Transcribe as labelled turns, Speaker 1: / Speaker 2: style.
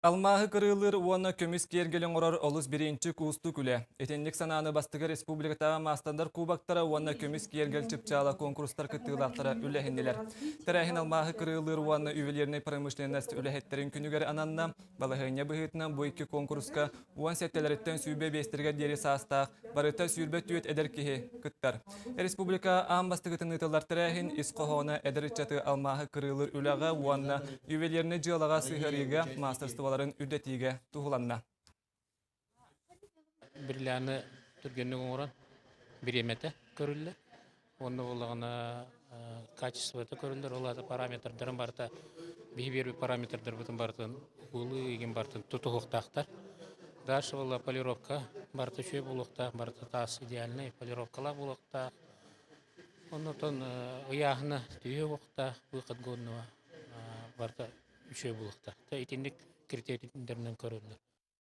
Speaker 1: Алмааһы кырыылыыр уонна көмүс киэргэли оҥорор олус бириинчик уустук үлэ. Итинник санааны бастакы республикатааҕы маастардар кубоктара уонна көмүс киэргэл чыпчаала куонкурустар кыттыылаахтара үллэһиннилэр. Тэрээһин алмааһы кырыылыыр уонна ювелирнай промышленность үлэһиттэрин күнүгэр ананна. Балаһыанньа быһыытынан бу икки куонкуруска уон сэттэлэриттэн 25-тэригэр диэри саастаах барыта 24 эдэр киһи кыттар. Республика аан бастакытын ыытыллар тэрээһин ис хоһооно эдэр ыччаты алмааһы кырыылыыр үлэҕэ уонна ювелирнай дьыалаҕа сыһыарыыга маастарыстыбаларын үрдэтиигэ туһуланна.
Speaker 2: Бриллианы түргэнник оҥорон бириэмэтэ көрүллэр. Уонна буоллаҕына качествота көрүллэр, ол аата параметрдарын барыта биһи биэрбит параметрдарбытын барытын укулуу игин барытын тутуһуохтаахтар. Дальше буолла полировка барыта үчүгэй буолуохтаах, барыта таас идеальнай полировкалаах буолуохтаах. Оннотон ыйааһына түһүө буолуохтаах, выход годного барыта үчүгэй буолуохтаах. Итинник критерийдэринэн көрөллөр.